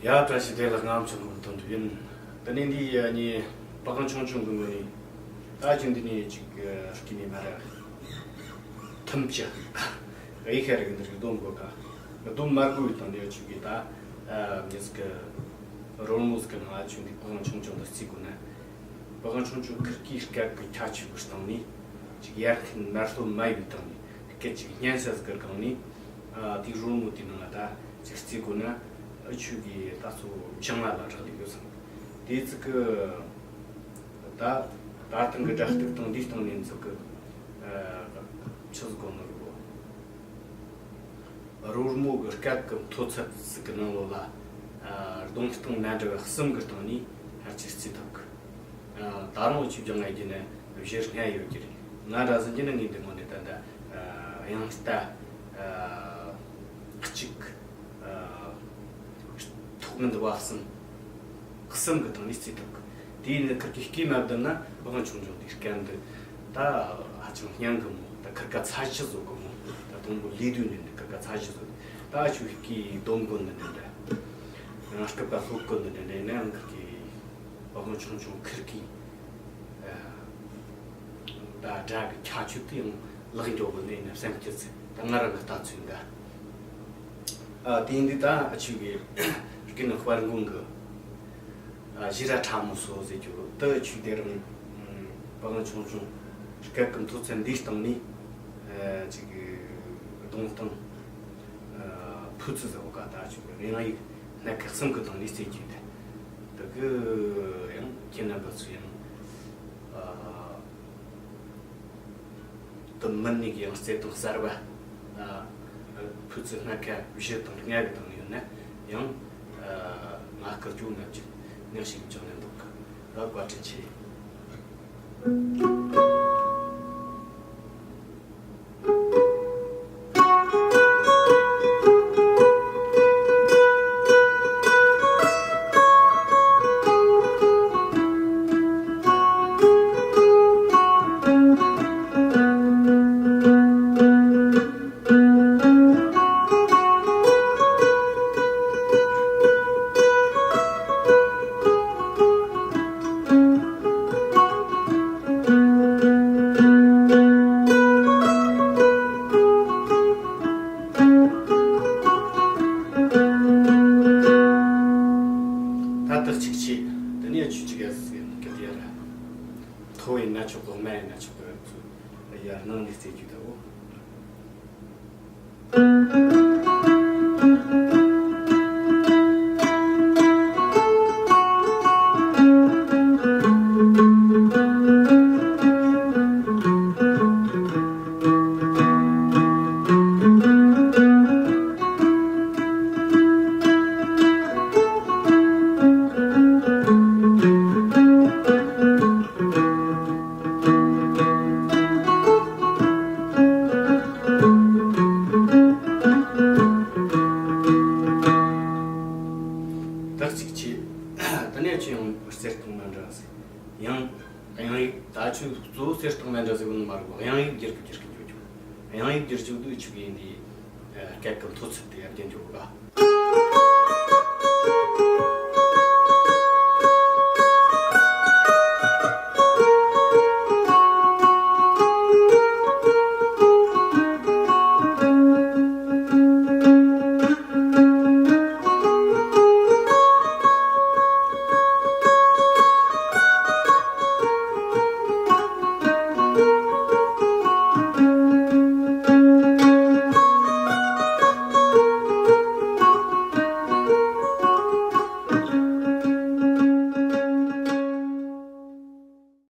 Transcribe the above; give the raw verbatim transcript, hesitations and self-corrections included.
ཡ། བཀྲ་ཤིས་བདེ་ལེགས། ངའམ་ཆོས་འཁོར་དོན་གྲུབ་ཡིན། དེ་ནས་འདི་ཡ་ནི་པ་ཁང་ཆུང་ཆུང་གི་ངོས་ནས། ད་ཅིག་འདི་ནས་ཅིག་སྐྱེས་ནས་མ་ར་ཐུམ་ཅི་ཨེ་ཤ་རིག་འདི་རིག་སྡོམ་དགོས་ཀ། སྡོམ་མ་དགོས་པའི་སྟེང་ནས་ཆུ་གི་ད་མྱི་ཟིག་གི་རོལ་མོ་ཟིག་གི་ནང་ཆུ་འདི་པ་ཁང་ཆུང་ཆུང་དུ་བརྩི་དགོས་ན། པ་ཁང་ཆུང་ཆུང་ཁིར་གིས་སྐད་གི་ཁྱ་ཆུ་གི་སྟེང་ནས་ཅིག་ཡར་ཐིན་མར་ལྷོད་མ་ཡོད་སྟེང་ནས། སྐད་ཅིག་སྙན་ས་ཟིག་གི་སྒང་ནས། ཨ། དེའི་རོལ་མོ་དེའི་ནང་ད་ཅིག་བརྩི་དགོས་ན། ཨ། ཆོས་གི་ད་ཚོ་བྱང་ལ་ལ་རག་ལས་ཡོད་ཙང་། དེ་ཚིག་གི་ད་ད་ཐེངས་གི་སྒྲ་གཏུག་སྟངས་འདིའི་སྟེང་ནས་ཚིག་གི། ཨ། ཆི་ཟིག་གོ་ནོ་རུ། རོལ་མོ་གི་སྐད་གི་མཐོ་ཚད་ཟིག་གི་ནང་ལོགས་ལ། ཨ། སྡོམ་སྟངས་མ་འདྲ་བ་གསུམ་གི་སྟེང་ནས་ཧར་ཅིག་བརྩི་ཐུབ་གི། ཨ། ད་རུང་ཆུ་བྱང་ང་རྒྱུ་ནི་བཞི་ལྔ་ཡོད་ཀྱི་རེད། ང་ར་ཟིན་གྱི་ནི་ངའི་འདི་ངོ་ནས་ད་ལྟ། ཨ། དབྱངས་རྟ། ཨ། གཅིག་ཨ། ཐོག་མི་འདི་བ་གསུམ། གསུམ་གི་སྟེང་ནས་བརྩི་ཐུབ་གི། དེ་ཡིན་ན་ཁིར་གི་སྐད་མ་བསྡུར་ན་པ་ཁང་ཆུང་ཆུང་དེའི་སྐད་འདི་ད་ཧ་ཅང་སྙན་གི་མོ། ད་ཁིར་ཀ་ཚ་གཞི་བཟོ་གི་མོ། ད་དང་པོ་ལས་དུས་ནས་འདི་ཁིར་ཀ་ཚ་གཞི་བཟོ། ད་ཆུ་སྐད་སྡོམ་གོ་ནི་འདི་འདྲ། ང་སྐད་པ་ལྷོད་གོ་ནི་འདི་འདྲ་ཡིན་ན་ཁིར་གི། པ་ཁང་ཆུང་ཆུང་ཁིར་གི། ཨ། ད་སྒྲ་གི་ཁྱད་ཆོས་དེ་ཡང་ལེགས་འགྱོ་གི་ནས་ནི་བསམ་སྐྱིད་ཚེ། ད་ང་རང་གི་ལྟ་ཚུལ་འདྲ། ཨ། དེ་འདི་ད་ཨ་ཆུ་གི་རིག་ནི་དཔལ་མགོན་གི། ཨ། བཞི་ར་ཕྲ་མོ་སོ་ཟེར་རྒྱུ་དེ་ཆུ་དེ་རིང་པ་ཁང་ཆུང་ཆུང་སྐད་གི་མཐོ་ཚད་འདིའི་སྟེང་ནས། ཨ། ཅིག་གི་གདངས་སྟངས། ཨ། ཕུ་ཚུ་ཟེར་བ་ག་ད་ཆུ་གི་དབྱངས་ཡིག་སྣ་ཁ་གསུམ་གི་སྟེང་ནས་བརྩི་རྒྱུ་དེ། དེ་གི་ཡང་ཁྱེད་རྣམ་པ་ཚོ་ཡང་། ཨ། དུ་མིན་ནི་གི་ཡང་བརྩེ་དུང་གསར་བ། ཨ། ཕུ་ཚུ་སྣ་ཁ་བཞི་དང་ལྔ་གི་སྟེང་ནས་ཡོད་ན་ཡང་། ཨ། ང་སྐུ་རྒྱུ་ང་བརྒྱུད་ནང་ཞིག་ཀྱང་ལེན་འདུག་གི། ད་བཀའ་དྲིན་ཆེ། ད་ལྟ་གཅིག་བྱས། དེ་ནས་ཆུ་གཅིག་ཡ་ཟིག་གི་ཡ་ར། མཐོ་ཡིན་ན་ཆོག་གི། དམའ་ཡིན་ན་ཆོག་གི། ཚུ་ཡར་ནང་ནས་རྩེ་རྒྱུ་ད་འོ། ད་གཅིག་བྱས། དེ་ནས་ཆུ་ཡང་གསེར་དང་མ་འདྲ་ཟེར། ཡང་དབྱངས་ཡིག་ད་ཆུ་གཙོ་བོ་གསེར་དང་མ་འདྲ་ཟེར་གོ་ནི་མ་རེད་གོ། དབྱངས་ཡིག་བསྒྱུར་གི་བསྒྱུར་གི་འཇུག་རྒྱུ། དབྱངས་ཡིག་བསྒྱུར་འཇུག་དུས་ཆུ་གི་ཡིན་དེ། སྐད་ཀྱི་མཐོ་ཚད་དེ་ཡར་རྒྱས་འཇུག་ག།